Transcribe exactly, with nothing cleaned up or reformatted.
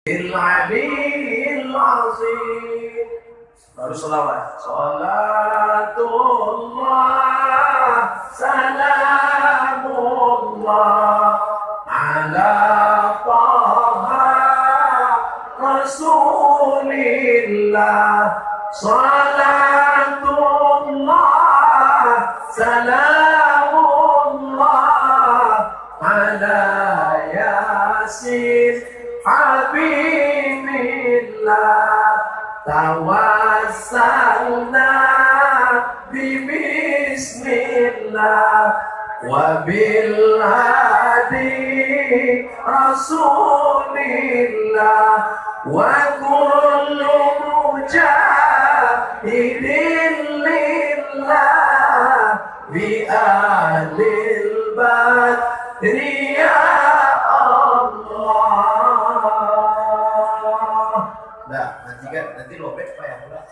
العلي العظيم. Baru salawat. Salatullah, salamullah, ala Taha Rasulillah. Salatullah, salamullah, ala Yasin Habibillah. Tawassalna bi bismillah wa bil hadi Rasulillah wa kullu mujahidin lillah bi ahlil badri ya Allah. Dah, nanti kan, nanti lobek payah pula.